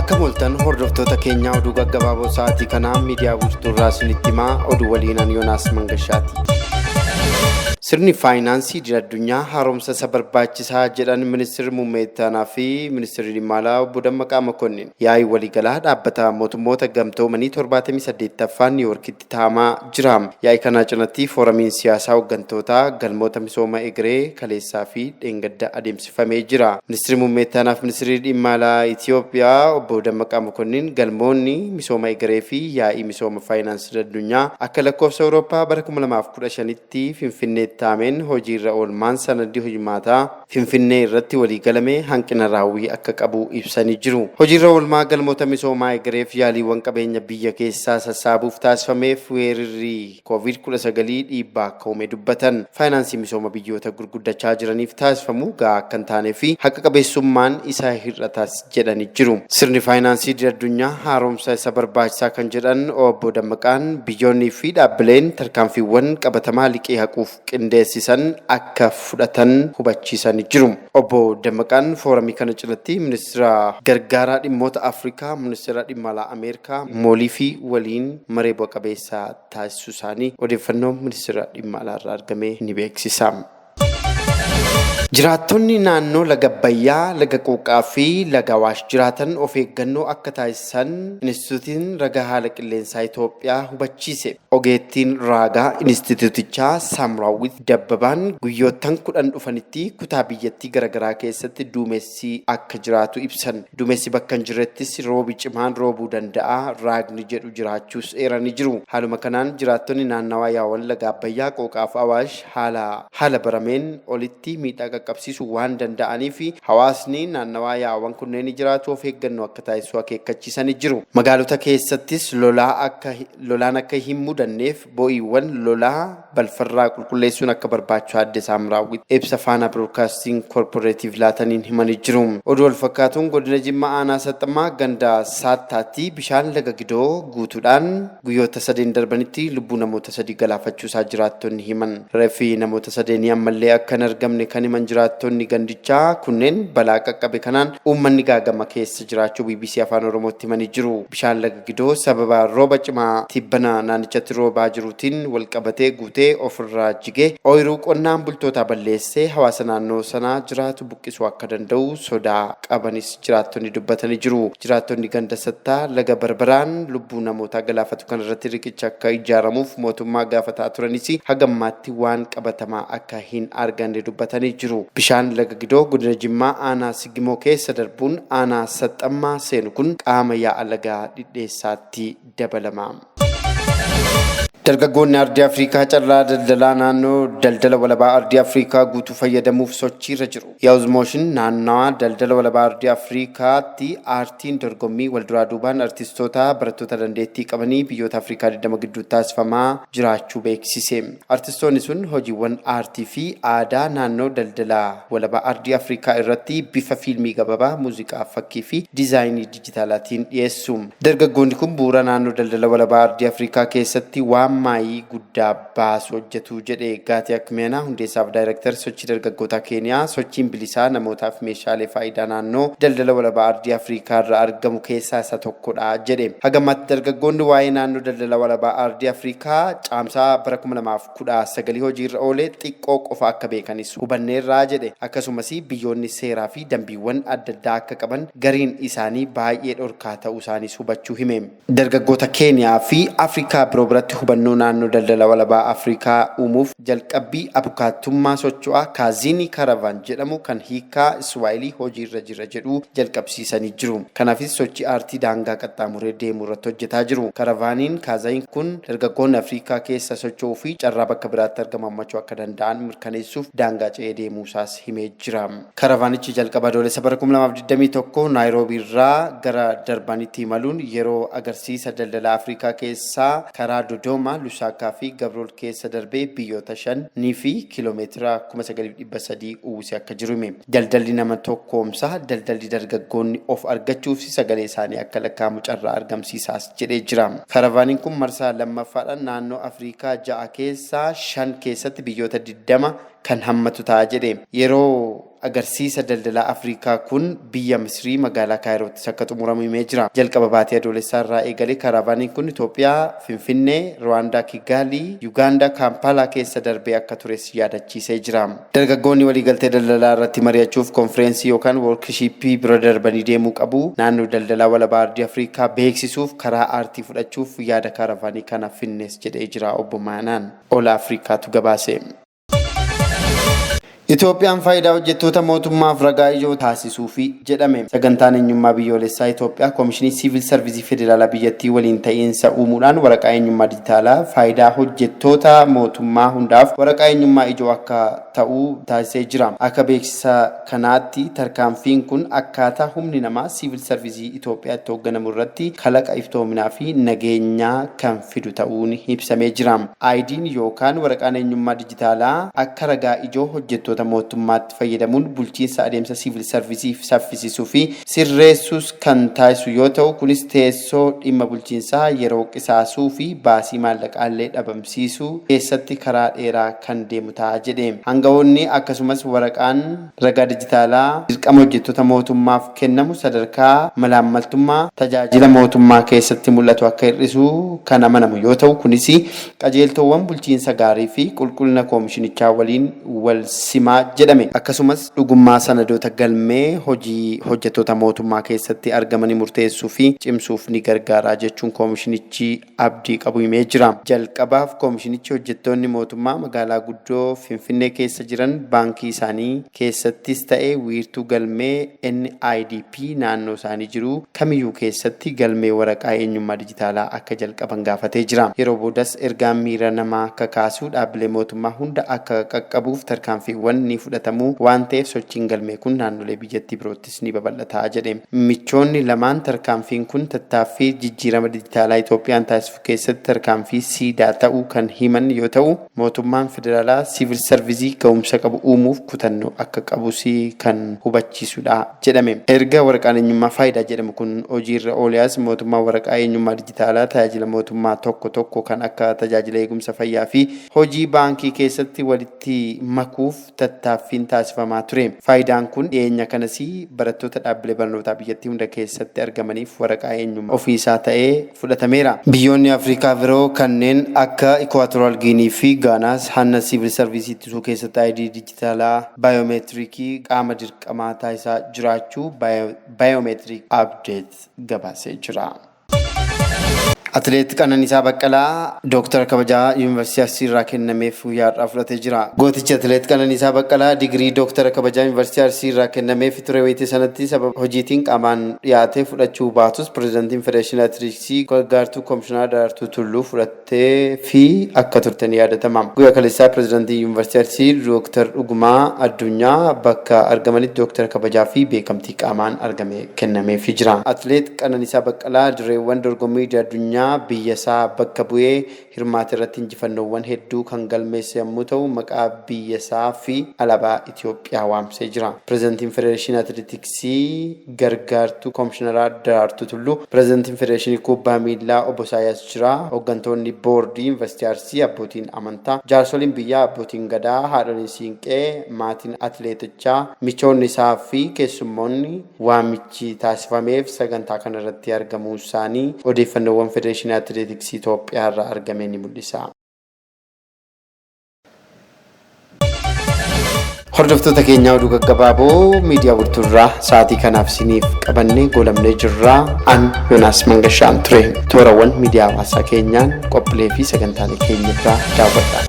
Akka mooltan hordoftoota keenyaa, oduu gaggabaaboo sa'aatii kanaa miidiyaa bultuurraa isinitti himaa, oduu waliinaan Yoonaas Mangashaati. Sirni faayinaansii idil addunyaa haaromsa isa barbaachisaa jedhan ministeerri muummee ittaanaa fi ministeerri dhimma alaa obbo Dammaqaa Mokonnin. Yaa'ii waliigalaa dhaabbata mootummoota gamtoomanii 78ffaan Niiwoorkitti taa'amaa jira. Yaa'ii kanaa cinatti fooramiin siyaasaa hooggantootaa galmoota misooma egeree kaleessaa fi dheengadda adeemsifamee jira. Ministeerri muummee ittaanaa fi ministeerri dhimma alaa Itoophiyaa obbo Dammaqaa Mokonnin galmoonni misooma egeree fi yaa'ii misooma faayinaansii addunyaa akka lakkoofsa Awurooppaa bara 2015tti Finfinneetti taa'ameen hojiirra oolmaan sanadii hojimaataa Finfinnee irratti waliigalame hanqina raawwii akka qabu ibsanii jiru. Hojiirra oolmaa galmoota misoomaa egereef yaaliiwwan qabeenya biyya keessaa sassaabuuf taasifameef weerarri COVID-19 dhiibbaa akka uume dubbatan. Faayinaansii misooma biyyoota gurguddachaa jiraniif taasifamu gahaa akka hin taanee fi haqa qabeessummaan isaa hir'atas jedhanii jiru. Sirni faayinaansii idil addunyaa haaromsa isa barbaachisaa kan jedhan obbo Dammaqaan, biyyoonnii fi dhaabbileen tarkaanfiiwwan qabatamaa liqii haquuf qindeessisan akka fudhatan hubachiisanii jiru. Obbo Dammaqaan fooramii kana cinatti ministeera gargaaraa dhimmoota Afrikaa, ministeera dhimma alaa Ameerikaa Moolii fi waliin maree bu'a qabeessa taasisuu isaanii odeeffannoo ministeera dhimma alaa irraa argame ni beeksisa. Jiraattonni naannoo laga Abbayyaa, laga Quuqaa fi laga Awaash jiraatan of eeggannoo akka taasisan Inistituutiin Ragaa Haala Qilleensaa Itoophiyaa hubachiise. Ogeettiin raagaa inistituutichaa Saamraawwit Dabbabaan guyyoottan 10 dhufanitti kutaa biyyattii garaagaraa keessatti duumessi akka jiraatu ibsan. Duumessi bakka hin jirrettis roobi cimaan roobuu danda'a raagni jedhu jiraachuus eeranii jiru. Haaluma kanaan jiraattonni naannawaa yaa'awwan laga Abbayyaa, Qooqaa fi Awaash haala barameen olitti miidhaa qaqqabsiisuu waan danda'aniif hawaasni naannawaa yaa'awwan kunneen jiraatu of eeggannoo akka taasisu akeekkachiisanii jiru. Magaalota keessattis lolaan akka hin mudanneef bo'iiwwan lolaa balfarraa qulqulleessuun akka barbaachisu adde Saamraawwit ibsa Faanaa Biroodkaastiin Koorporeetiif laataniin himanii jiru. Oduu wal fakkaatuun godina Jimmaa aanaa Saxxammaa ganda Saattaatti bishaan laga Gidoo guutuudhaan guyyoota sadeen darbanitti lubbuu namoota sadii galaafachuusaa jiraattonni himan. Reeffi namoota sadeenii ammallee akka hin argamne kan himan jiraattonni gandichaa kunneen, balaa qaqqabe kanaan uummanni gaagama keessa jiraachuu BBC Afaan Oromootti himanii jiru. Bishaan laga Gidoo sababa rooba cimaa tibbana naannichatti roobaa jiruutiin walqabatee guutee ofirraa jigee ooyiruu qonnaan bultootaa balleessee hawaasa naannoo sanaa jiraatu buqqisuu akka danda'u sodaa qabanis jiraattonni dubbatanii jiru. Jiraattonni ganda Sattaa laga barbaraan lubbuu namootaa galaafatu kanarratti riqicha akka ijaaramuuf mootummaa gaafataa turanis hagammaatti waan qabatamaa akka hin arganne dubbatanii jiru. Bishaan laga Gidoo godina Jimmaa aanaa Sigimoo keessa darbuun aanaa Saxxammaa seenu kun qaama yaa'a laga Dhidheessaatti dabalama. Dargaggoonni ardii Afrikaa carraa daldalaa naannoo daldala walabaa ardii Afrikaa guutuu fayyadamuuf sochiirra jiru. Youth Motion naannawaa daldala walabaa ardii Afrikaatti aartiin dorgommii walduraa duubaan artistoota barattoota dandeettii qabanii biyyoota Afrikaa 20 gidduutti taasifamaa jiraachuu beeksise. Artistoonni sun hojiiwwan aartii fi aadaa naannoo daldala walabaa ardii Afrikaa irratti bifa fiilmii gabaabaa, muuziqaa, fakkii fi diizaayinii dijitaalaatiin dhiyeessu. Dargaggoonni kun bu'uura naannoo daldala walabaa ardii Afrikaa keessatti waan maayii guddaa baasu hojjetu jedhe Gaatii Akmeenaa, hundeessaaf daayireektar sochii dargaggootaa Keeniyaa. Sochiin bilisaa namootaaf meeshaalee faayidaa naannoo daldala walabaa ardii Afrikaa irraa argamu keessaa isa tokkodha jedhe. Hagammaatti dargaggoonni waa'ee naannoo daldala walabaa ardii Afrikaa caamsaa bara 2019 hojiirra oole xiqqoo qofa akka beekanis hubanneerraa jedhe. Akkasumas biyyoonni seeraa fi dambiiwwan adda addaa akka qaban, gariin isaanii baay'ee dhorkaa ta'uu isaaniis hubachuu hime. Dargaggoota Keeniyaa fi Afrikaa biroo biratti hubannoo naannoo daldala walabaa Afrikaa uumuuf jalqabbii abukaattummaa socho'aa Kaaziinii Karavaan jedhamu kan hiikaa Iswaayilii hojiirra jira jedhu jalqabsiisanii jiru. Kanaafis sochii aartii daangaa qaxxaamuree deemuu irratti hojjetaa jiru. Karavaaniin Kaazayin kun dargaggoonni Afrikaa keessa socho'uu fi carraa bakka biraatti argamu hammachuu akka danda'an mirkaneessuuf daangaa ce'ee deemuusaas himee jira. Karavaanichi jalqaba Adoolessa bara 2021 Naayiroobii irraa gara Darbanitti imaluun yeroo agarsiisa daldala Afrikaa keessaa karaa Dodoomaa, Lusaakaa fi Gabrool keessa darbee biyyoota shanii fi kiiloomeetira 9,300 uwwisee akka jiru hime. Daldalli nama tokkoomsa, daldalli dargaggoonni of argachuu fi sagalee isaanii akka lakkaa'amu carraa argamsiisaas jedhee jira. Karavaaniin kun marsaa lammaffaadhaan naannoo Afrikaa ja'a keessaa shan keessatti biyyoota 20 kan hammatu ta'a jedhe. Yeroo agarsiisa daldalaa Afrikaa kun biyya Misrii magaalaa Kaayirootti akka xumuramu himee jira. Jalqaba baatee Adoolessaa irraa eegalee kaaraavaaniin kun Itoophiyaa, Finfinnee, Ruwaandaa, Kigaalii, Yugaandaa, Kaampaalaa keessa darbee akka tures yaadachiisee jira. Dargaggoonni waliigaltee daldalaa irratti mari'achuuf konfireensii yookaan woorkishiippii bira darbanii deemuu qabu. Naannoo daldalaa walabaa ardii Afrikaa beeksisuuf karaa aartii fudhachuuf yaada kaaravaanii kana finnees jedhee jira obbo Maanaan. Ola Afrikaatu gabaase. Itoophiyaan faayidaa hojjettoota mootummaaf ragaa ijoo taasisuufi jedhame. Sagantaan eenyummaa biyyoolessaa Itoophiyaa Koomishinii Siivil Sarvisii Federaalaa biyyattii waliin ta'iinsa uumuudhaan waraqaa eenyummaa dijitaalaa faayidaa hojjettoota mootummaa hundaaf waraqaa eenyummaa ijoo akka ta'u taasisee jira. Akka beeksisa kanaatti tarkaanfiin kun akkaataa humni namaa Siivil Sarvisii Itoophiyaatti hoogganamu irratti kalaqa iftoominaa fi nageenyaa kan fidu ta'uun ibsamee jira. ID'n yookaan waraqaan eenyummaa dijitaalaa akka ragaa ijoo hojjettoota mootummaatti fayyadamuun bulchiinsa adeemsa siivil sarvisii saffisisuu fi sirreessuus kan taasisu yoo ta'u, kunis teessoo dhimma bulchiinsaa yeroo qisaasuu fi baasii maallaqaallee dhabamsiisuu keessatti karaa dheeraa kan deemu ta'a jedhe. Hangawoonni akkasumas waraqaan ragaa dijitaalaa dirqama hojjettoota mootummaaf kennamu sadarkaa malaammaltummaa tajaajila mootummaa keessatti mul'atu akka hir'isu kan amanamu yoo ta'u, kunis qajeeltoowwan bulchiinsa gaarii fi qulqullina koomishinichaa waliin wal simaa jedhame. Akkasumas dhugummaa sanadoota galmee hojii hojjettoota mootummaa keessatti argamanii murteessuu fi cimsuuf ni gargaara jechuun koomishinichi abdii qabu himee jira. Jalqabaaf koomishinichi hojjettoonni mootummaa magaalaa guddoo Finfinnee keessa jiran baankii isaanii keessattis ta'e wiirtuu galmee NIDP naannoo isaanii jiru kamiyyuu keessatti galmee waraqaa eenyummaa dijitaalaa akka jalqaban gaafatee jira. Yeroo boodas ergaan miira namaa kakaasuu dhaabbilee mootummaa hunda akka qaqqabuuf tarkaanfiiwwan ni fudhatamu waan ta'eef sochiin galmee kun naannolee biyyattii biroottis ni babal'ata jedhe. Michoonni lamaan tarkaanfiin kun tattaaffii jijjiirama dijitaalaa Itoophiyaan taasisu keessatti tarkaanfii siidaa ta'uu kan himan yoo ta'u, mootummaan federaalaa siivil sarvisii ga'umsa qabu uumuuf kutannoo akka qabus kan hubachiisudha jedhame. Erga waraqaan eenyummaa faayidaa jedhamu kun hojiirra ooleas mootummaan waraqaa eenyummaa dijitaalaa tajaajila mootummaa tokko tokko kan akka tajaajila eegumsa fayyaa fi hojii baankii keessatti walitti makuuf tattaaffiin taasifamaa ture. Faayidaan kun dhiyeenya kanas barattoota dhaabbilee barnootaa biyyattii hunda keessatti argamaniif waraqaa eenyummaa ofiisaa ta'ee fudhatameera. Biyyoonni Afrikaa biroo kanneen akka Ikuwaatoraal Giinii fi Gaanaas hanna siivil sarviisii ittisuu keessatti ID dijitaalaa baayoomeetiriikii qaama dirqamaa taasisaa jiraachuu Biometric Update gabaasee jira. Atileet Qananiisaa Baqqalaa Dooktara kabajaa Yuunivarsiitii Arsii irraa kennameef guyyaa har'aa fudhatee jira. Gootichi Atileet Qananiisaa Baqqalaa digirii Dooktara kabajaa Yuunivarsiitii Arsii irraa kennameef ture wayita sanatti sababa hojiitiin qaamaan dhiyaatee fudhachuu baatus pirezidantiin Federeeshinii Atileetiksii gargaartuu Komishinara Daraartuu Tulluu fudhattee fi akka turte ni yaadatama. Guyyaa kaleessaa pirezidantiin Yuunivarsiitii Arsii Dooktar Dhugumaa Addunyaa bakka argamanitti Dooktara kabajaa fi beekamtii qaamaan argame kennameefii jira. Atileet Qananiisaa Baqqalaa dirreewwan dorgommii idil-addunyaa biyyasaa bakka bu'ee hirmaate irratti injifannoowwan hedduu kan galmeesse yommuu ta'u, maqaa biyyasaa fi alaabaa Itoophiyaa waamsisee jira. Pirezidantiin Federeeshinii Atileetiksii Gargaartuu Komishinaraa Daraartuu Tulluu, Pirezidantiin Federeeshinii Kubbaa Miillaa Obbo Isaayyaas Jiraa, hooggantoonni boordii Yuunivarsiitii Arsii, abbootiin amantaa, jaarsoliin biyyaa, abbootiin gadaa, haadholiin siinqee, maatiin atileetichaa, michoonni isaa fi keessummoonni waamichi taasifameef sagantaa kana irratti argamuu isaanii odeeffannoowwan Federeeshinii Atileetiksii Itoophiyaa irraa argame ni mul'isa. Hordoftoota keenyaa oduu gaggabaaboo miidiyaa Wirtuurraa sa'aatii kanaaf isiniif qabannee goolabnee jirra. An Yoonaas Mangashaan ture. Toorawwan miidiyaa hawaasaa keenyaan qophiilee fi sagantaalee keenya biraa daawwadha.